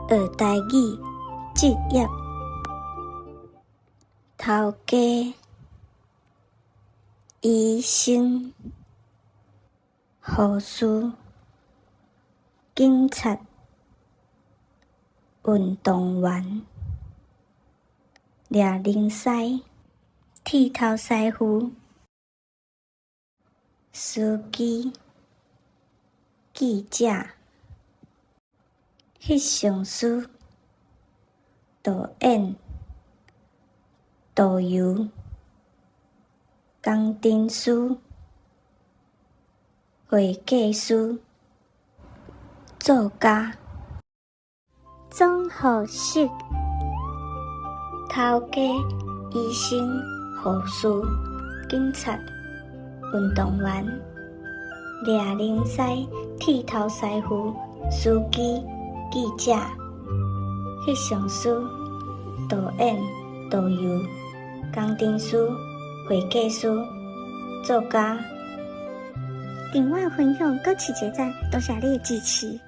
學台語，職業，頭家，醫生，護士，警察，運動員，掠龍獅，剃頭師傅，司機，記者，翕相師，導演，導遊，工程師，會計師，作家，總號式，頭家，醫生，護士，警察，運動員，掠龍獅，剃頭師傅，司機，記者，翕相師，導演，導遊，工程師，會計師，作家。訂閱分享，閣揤一个讚，多謝你的支持。